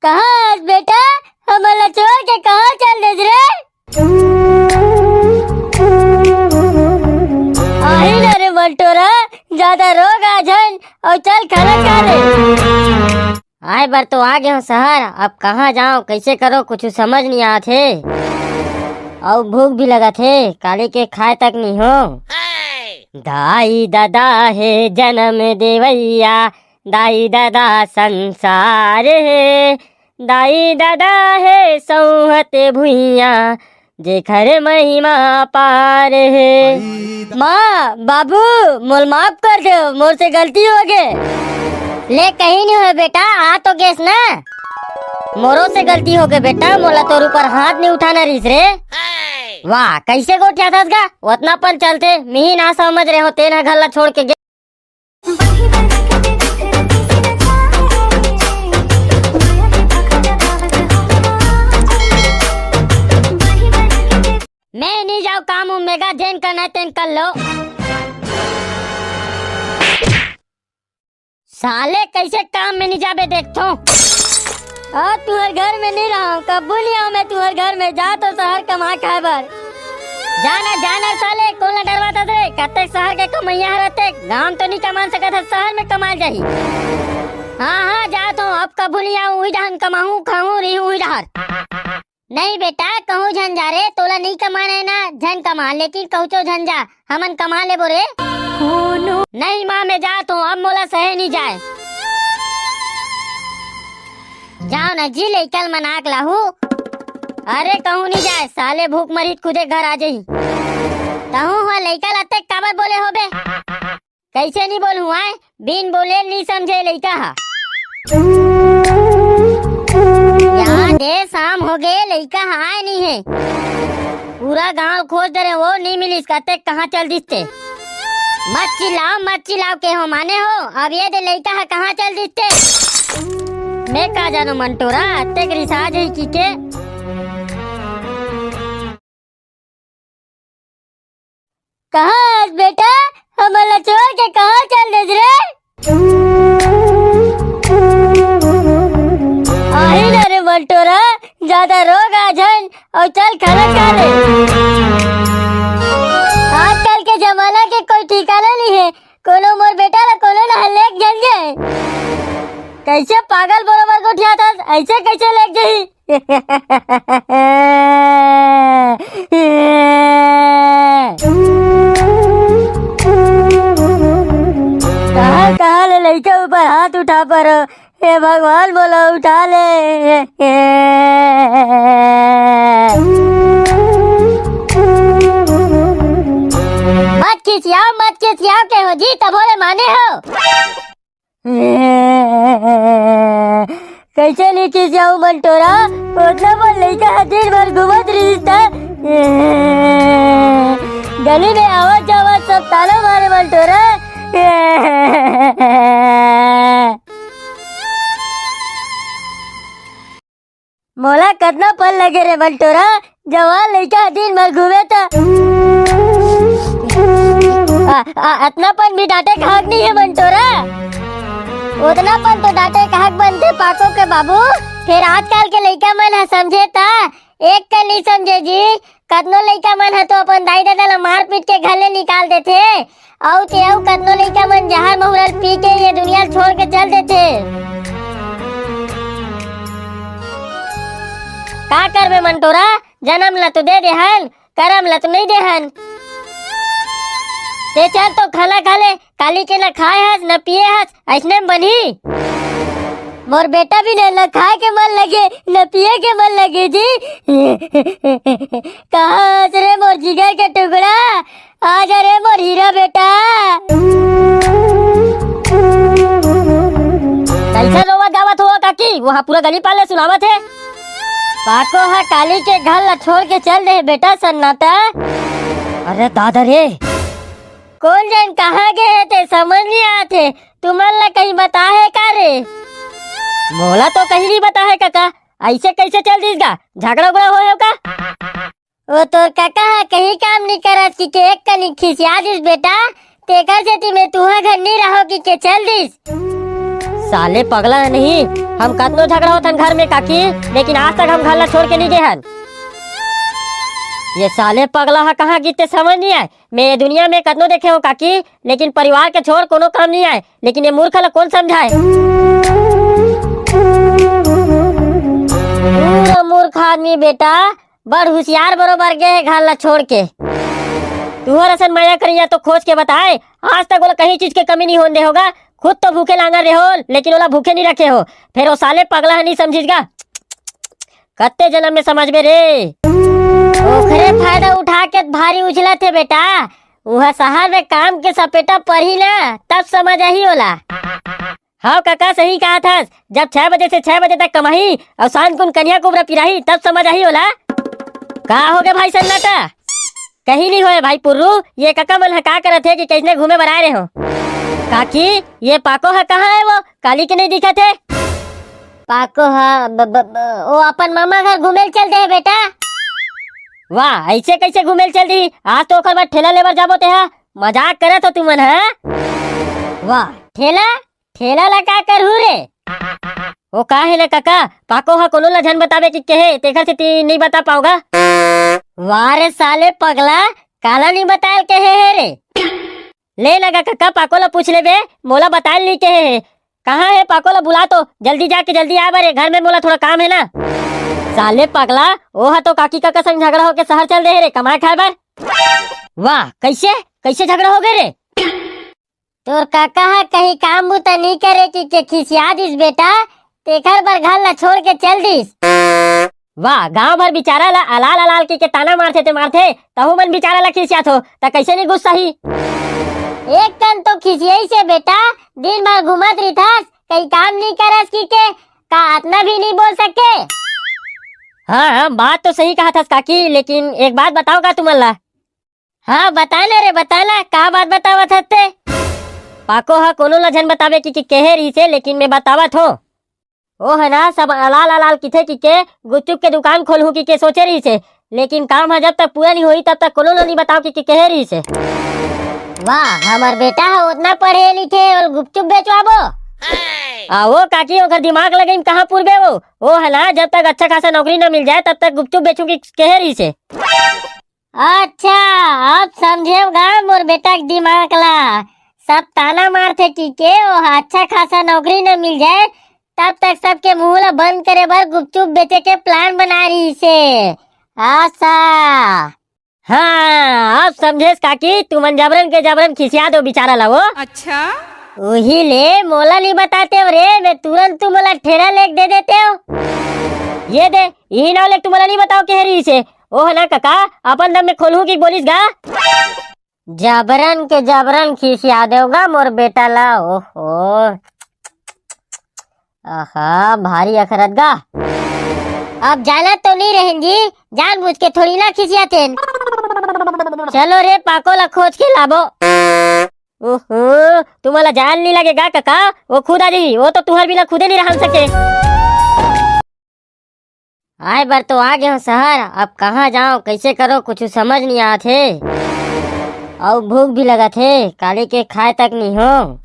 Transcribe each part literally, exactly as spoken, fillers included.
कहाँ हस बेटा? हमन ला छोड़ के कहाँ चल देस रे? आही ना रे मंटोरा, ज्यादा रो गा झन अउ चल खाना खा ले। आए बर तो आ गे हों शहर, अब कहाँ जाओं, कइसे करों, कुछु समझ नइ आत हे। अउ भूख भी लगत हे, काली के खाए तक नइ हों। दाई ददा हे जनम देवइया, दाई ददा संसार हे, दाई ददा हे सौंहत भुइयां, जेखर महिमा अपार हे। माँ, बाबू, मोला माफ कर देव, मोर से गलती हो गे। ले, कहीं नइ होय बेटा, आ तो गेस ना। मोरो से गलती हो गे बेटा, मोला तोर ऊपर हाथ नइ उठाना रहिस रे। वाह, कइसे गोठियाथस गा, ओतना पन चलथे, मिही ना समझ रहे हों, तेन ह घर ला छोड़ के गे। मैं नइ जाओं काम उम में गा, जेन करना हे तेन कर लो। साले कइसे काम में नइ जाबे देखथों। अउ तुंहर घर में नइ रहंव, कभू नइ आंव मैं तुंहर घर में, जाथों शहर कमाए खाए बर। जा ना, जा ना साले, कोन ला डरवाथस रे? कतेक शहर के कमइया हरय, गांव तो नइ कमा सकत हस, शहर में कमाए जाही। हाँ, हाँ, जाथों, अब कभू नइ आंव, उही डहन कमाहूं, खाहूं, रिहूं उही डहर। नहीं बेटा, कहूँ झन जा रे, तोला नइ कमाना हे ना, झन कमा, लेकिन कहूँचो झन जा, हमन कमा लेबो रे। नहीं माँ, मैं जात हों, अब मोला सहे नइ जाय। जाव ना जी, लइका ल मना के लाहू। अरे कहूँ नइ जाय, साले भूख मरही त खुदे घर आ जाही। तहूँ ह लइका ल अतेक काबर बोले होबे? कइसे नइ बोलहूँ आय? बिन बोले नइ समझे लइका ह। या दे, शाम होगे, लइका ह आय नइ हे। पूरा गांव खोज डरेंव, ओ नइ मिलिस, कतेक कहाँ चल दिस ते। मत चिल्लाव, मत चिल्लाव केहेंव माने हो। अब ये दे लइका ह कहाँ चल दिस ते। मैं का जानों मंटोरा, अतेक रिसा जही कहिके। कहाँ हस बेटा? हमन ला छोड़ के कहाँ चल देस रे? आही ना रे मंटोरा, ज्यादा रो गा झन अउ चल खाना खा ले। आजकल के जमाना के कोई ठिकाना नइ हे, कोनो मोर बेटा ला कोनो डहर लेग झन जाय। कइसे पागल बरोबर गोठियाथस, अइसे कइसे लेग जही? कहाँ, कहाँ ले लइका ऊपर हाथ उठा परो? हे भगवान, मोला उठा ले। मत खिसियाव, मत खिसियाव केहेंव जी, तभो ले माने हो। कइसे नइ खिसियाहूँ मंटोरा, ओतना बड़ लइका ह दिन भर घूमत रहिस त। गली में आवत जावत सब ताना मारे मंटोरा। मोला कतना पन लगे रे मंटोरा, जवान लइका दिन भर घूमे त। आ, आ, अतना पन भी डांटे के हक नइ हे मंटोरा। ओतना पन तो डांटे के हक बनथे पाको के बाबू। फेर आजकल के लइका मन ह समझे त, एक कन नइ समझे जी। कतनो लइका मन ह तो अपन दाई ददा ल मार पीट के घर ले निकाल देथे। अउ ते अउ कतनो लइका मन जहर महुरल पी के ये दुनिया ल छोड़ के चल देथे। का करबे मंटोरा, जनम ल तो दे देहन, करम ल तो नइ देहन। ते चल तो खाना खा ले, काली के न खाए हस, न पिए हस, अइसने म बनही। मोर बेटा भी न, न खाए के मन लगे, न पिए के मन लगे जी। कहाँ हस रे मोर जिगर के टुकड़ा? आ जा रे मोर हीरा बेटा। कइसे रोवत गावत हो काकी? वहाँ पूरा गली पाले सुनावत हे। पाको ह काली के घर ला छोड़ के चल दे बेटा सन्नाटा। अरे दादा रे। कोन जन कहाँ गे हे ते समझ नइ आत हे। तुमन ला कहीं बताहे का रे? मोला तो कहीं नइ बताहे कका। अइसे कइसे चल दिस गा? झगड़ा उगड़ा होय हे का? ओ तोर कका ह कहीं काम नइ करत कहिके एक कनी खिसिया दिस बेटा, तेकर सेती में तुंहर घर नइ रहंव कहिके चल दिस। साले पगला हे नहीं, हम कतनो झगड़ा होथन घर में काकी, लेकिन आज तक हम घर ला छोड़ के नहीं गे हन। ये साले पगला ह कहाँ गिस ते समझ नहीं आए। मैं ये दुनिया में कतनो देखे हो काकी, लेकिन परिवार के छोड़ कोनो काम नहीं आए, लेकिन ये मूर्ख ला कौन समझाए? पूरा मूर्ख आदमी बेटा, बड़ हुसियार बरोबर गे हे घर ला छोड़ के। तुहर असन मया करइया तो खोज के बताए, आज तक ओला कहीं चीज के कमी नहीं होन दे होगा। खुद तो भूखे लांगर रहे हो, लेकिन ओला भूखे नहीं रखे हो। फिर वो साले पगला ह नहीं समझिस गा। कत्ते जनम में समझबे रे। ओखरे फायदा उठा के भारी उछलत हे बेटा। उहा शहर में काम के सपेटा परही ना, तब समझ आही ओला। हाँ कका, सही कहा थस। जब छह बजे से छह बजे तक कमाही अउ शाम कुन कनिया कुबरा पिराही, तब समझ आही ओला। का होगे भाई सन्नाटा? कहीं नहीं होए भाई पुर्रू, ये कका मन ह का करत हे कि कइसने घूमे बर आए रहे हो? काकी, ये पाको ह कहाँ हे वो? काली के नहीं दिखत हे। पाको ह ब, ब, ब, वो अपन मामा घर घूमे ल चल दे हे बेटा। वाह, ऐसे कैसे घूमे ल चल दी? आज तो ओकर बाद ठेला लेबर जाबो ते ह। मजाक करत हो तुमन ह? वाह, ठेला? ठेला ला का करहू रे? ओ का हे ना कका, पाको ह कोनो ला झन बताबे कि केहे, तेखर सेती नइ बता पावगा। वाह रे साले पगला, काला नइ बतायल केहे हे रे? ले ना गा कका, पाको ला पूछ लेबे, मोला बतायल नइ केहे हे। कहाँ हे पाको ला बुला तो, जल्दी जाके जल्दी आ बर, घर में मोला थोड़ा काम हे ना। साले पगला, ओ ह तो काकी कका संग झगड़ा होके शहर चल दे हे रे, कमाए खाए बर। वाह, कैसे, कैसे झगड़ा हो गए रे? तोर कका ह कहीं काम बुता नइ करे कि के खिसिया दिस बेटा, तेखर बर घर ला छोड़ के चल दिस। वाह, गांव भर बिचारा ला अलाल अलाल कि के ताना मारथे ते मारथे, तहू मन बिचारा ला खिसियात हो, त कैसे नहीं गुस्सा ही? एक कन तो खिसियाइस हे बेटा, दिन भर घूमत रिथस, कहीं काम नइ करस कि के, का अतना भी नइ बोल सके? हाँ, हाँ, बात तो सही कहा थस काकी, लेकिन एक बात बताओ का तुमन ला? हाँ, बता ना रे, बता ना, का बात बतावत हस ते? पाको ह कोनो ला झन बतावे कि, कि केहे रहिसे, लेकिन मैं बतावत हो। ओ ह ना, सब अलाल अलाल किथे कि के गुपचुप के दुकान खोलहूँ कि के सोचे रहिसे, लेकिन काम ह जब तक पूरा नहीं होही, तब तक कोनो ला नहीं बताओ कि, कि केहे रहिसे। वाह, हमर बेटा ह उतना पढ़े लिखे और गुपचुप बेचवाबो? आ वो काकी, ओकर दिमाग लगे कहाँ पुरबे वो? ओ ह ना, जब तक अच्छा खासा नौकरी न मिल जाए, तब तक गुपचुप बेचूं कि केहे रहिसे। अच्छा, अब समझेव गा मोर बेटा के दिमाग ला। सब ताना मारथे कि के ओहा अच्छा खासा नौकरी न मिल जाए, तब तक सबके मुंह ला बंद करे बर गुपचुप बेचे के plan बना रहिसे। अच्छा। हाँ, अब समझेस काकी, तुमन जबरन के जबरन खिसिया दो बिचारा ला वो। अच्छा। उही ले मोला नहीं बताते हो रे, मैं तुरंत तुम मोला ठेला लेके दे देते हो। ये दे, यही नाव लेके तुम मोला नहीं बताओ कह रही से। ओह ना कका, अपन दम में खोलहूँ कि बोलिस गा। जबरन के जबरन खिसिया देव गा मोर बेटा ला। ओहो, आहा, भारी अखरत गा। अब जाना तो नहीं रहन जी, जानबूझ के थोड़ी ना खिसिया थे। चलो रे, पाको ला खोज के लाबो। ओहो, तुम्हाला जान नहीं लगेगा काका, वो खुद आ जाही, वो तो तुहर बिना खुदे नहीं रहन सके। आए बर तो आ गए हो शहर, अब कहाँ जाओ, कैसे करो, कुछ समझ नहीं आत हे। अउ भूख भी लगत हे, काली के खाए तक नहीं हो।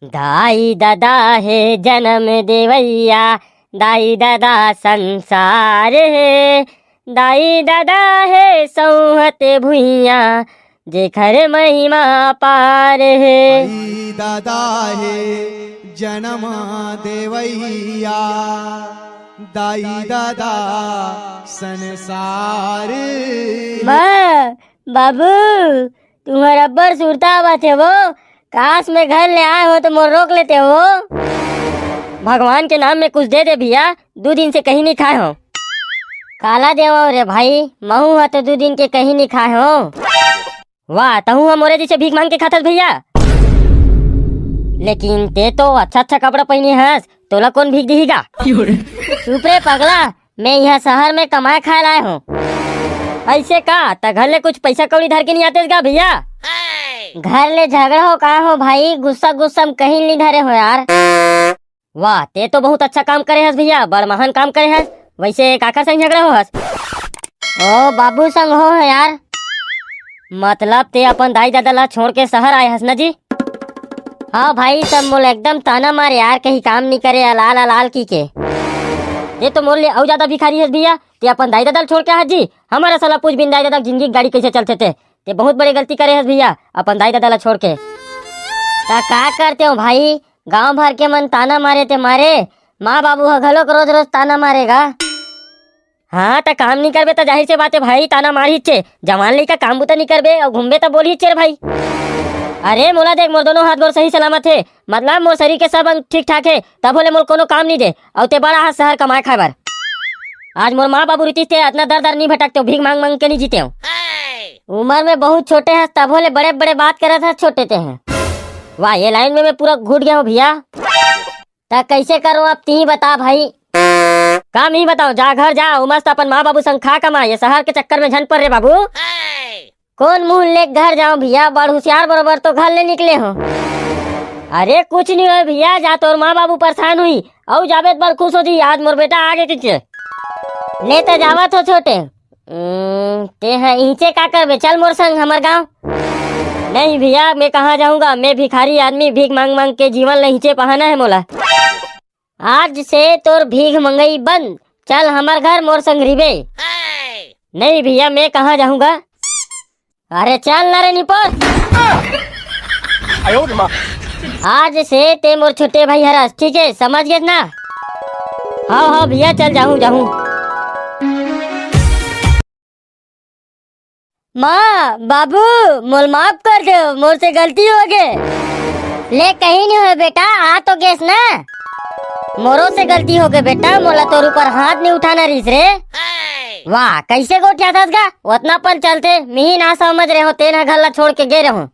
दाई ददा हे जन्म देवैया, दाई ददा संसार हे, दाई ददा हे सौहत भुइयां, जेखर महिमा अपार हे। दाई ददा हे जन्म देवैया, दाई ददा संसार। माँ, बाबू, तुम्हारा अब्बड़ सुरता आवत हे वो, काश मैं घर ले आए हो तो मोर रोक लेते हो। भगवान के नाम में कुछ दे दे भैया, दो दिन से कहीं नहीं खाए हो। काला देवा रे भाई, महू हा तो दो दिन के कहीं नहीं खाए हो। वाह, तहू हा मोरे जैसे भीख मांग के खाथस भैया। लेकिन ते तो अच्छा अच्छा कपड़ा पहने हस, तोला कौन भीख दिही गा? चुप रे पगला, मैं यहाँ शहर में कमाए खाए लाए हूँ। ऐसे का? त घर ले कुछ पैसा कौड़ी धर के नहीं आतेस गा भैया? घर ले झगड़ा हो का हो भाई, गुस्सा गुस्सा में कहीं नहीं धरे हो यार। वाह, ते तो बहुत अच्छा काम करे हस भैया, बड़ महान काम करे हस। वैसे काकर संग झगड़ा हो हस? ओ बाबू संग हो है यार। मतलब ते अपन दाई ददा ला छोड़ के शहर आए हस ना जी? हाँ भाई, सब मोला एकदम ताना मारे यार, कहीं काम नहीं करे, अलाल अलाल की के। ये तो मोर ले अउ ज्यादा भिखारी हस भैया, ते अपन दाई ददा ल छोड़ के आ जी, हमारा साला पूछ बिन दाई ददा जिंदगी के गाड़ी कैसे चलथे ते। ते बहुत बड़े गलती करे हस भैया, अपन दाई ददा ल छोड़ के। ता का करते हो भाई, गांव भर के मन ताना मारे ते मारे, माँ बाबू ह घलोक रोज रोज ताना मारेगा। हाँ, त काम नहीं करबे त जाहिर से बात है भाई, ताना मारही छे। जवान लइका काम बुता नहीं करबे अउ घूमबे त बोलही छे रे भाई। अरे मोला देख, मोर दोनों हाथ गोर सही सलामत है, मतलब मोर शरीर के सब अंग ठीक ठाक है, तभो ले मोर कोनो काम नहीं दे। अउ ते बड़ा हा शहर कमाए खाए बर। आज मोर माँ बाबू रितिस ते अतना दर दर नहीं भटकते, भीख मांग मांग के नहीं जीते हो। उम्र में बहुत छोटे हस, तभो ले बड़े बड़े बात करत हस, छोटे ते हैं। वाह, ये लाइन में मैं पूरा घुट गया हूँ भैया। त कैसे करूँ अब, तीही बता भाई। का नहीं बताओ, जा घर जा, अउ मस्त अपन माँ बाबू संग खा कमा, ये शहर के चक्कर में झन पर रे बाबू। कौन मुंह ले घर जाऊं भैया, बड़ होशियार बरोबर तो घर ले निकले हो। अरे कुछ नहीं होय भैया, जा तोर माँ बाबू परेशान हुई, अउ जाबे त बड़ खुश हो जी, आज मोर बेटा आ गे किचे। ले त जावत हो छोटे। उम्म, ते ह इहिचे का करबे? चल मोर संग हमर गांव। नहीं भैया, मैं कहाँ जाऊंगा? मैं भिखारी आदमी, भीख मांग मांग के जीवन ल इहिचे पहाना है मोला। आज से तोर भीख मंगई बंद, चल हमर घर मोर संग रिबे। नहीं भैया, मैं कहाँ जाऊंगा? अरे चल ना रे निपोर। आज से ते मोर छोटे भाई हरस, ठीक है, समझ गेस ना? हाँ हाँ भैया, चल जाहूँ जाहूँ। माँ, बाबू, मोल माफ कर दो, मोर से गलती हो गे। ले, कहीं नहीं होय बेटा, आ तो गेस ना। मोरो से गलती हो गे बेटा, मोला तोर ऊपर हाथ नहीं उठाना रिस रे। वाह, कैसे गोठियाथस गा? ओतना पन चलते, मिही ना समझ रहे हो, तेन ह घर ला छोड़ के गे रहो।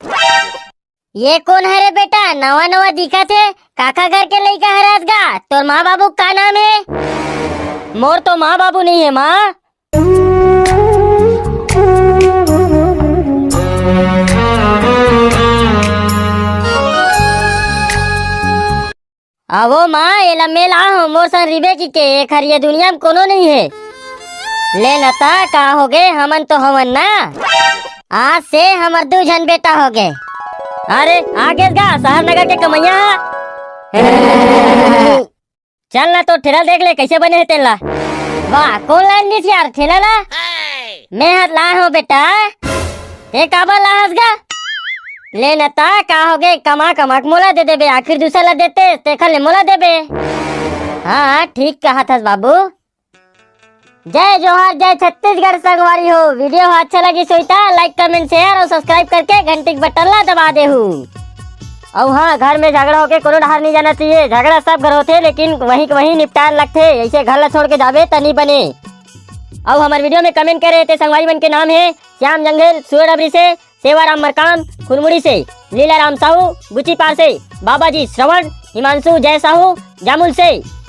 ये कौन है रे बेटा, नवा नवा दिखत हे? काका घर के लइका हरस गा? तोर माँ बाबू का नाम है? मोर तो माँ बाबू नहीं है माँ। आवो माँ, एला मेला हो, मोर संग रिबे की के, एखर ये दुनिया में कोनो नहीं है। ले न ता, का हो गे, हमन तो हवन ना। आज से हमर दू झन बेटा हो गे। अरे, आ गेस गा, शहर नगर के कमैया। चल ना, तो ठेला देख ले, कैसे बने है तेला। वाह, कौन लाइन दिस यार, ठेला ला? मैं हाथ ला हो बेटा। ते काबर ला हस गा? ले न ता, का हो गे, कमा कमा के मोला दे देबे, आखिर दूसर ला देते, तेखर ले मोला देबे। हाँ, ठीक कहत हस बाबू। जय जोहार, जय छत्तीसगढ़ संगवारी हो। वीडियो ह अच्छा लगिस होही त like, comment, share अउ subscribe करके घंटी के बटन ला दबा देहू। अउ हाँ, घर में झगड़ा होके कोनो डहार नहीं जाना चाहिए। झगड़ा सब घर होथे, लेकिन वहीं के वहीं निपटान लगथे। ऐसे घर ला छोड़ के जाबे त नहीं बने। अउ हमर वीडियो में comment करे ते संगवारी मन के नाम है श्याम जंघेल, सुअर डबरी से, सेवाराम मरकाम, खुरमुड़ी से, लीलाराम साहू, बुचीपार से, बाबाजी श्रवण, हिमांशु जय साहू, जामुल से।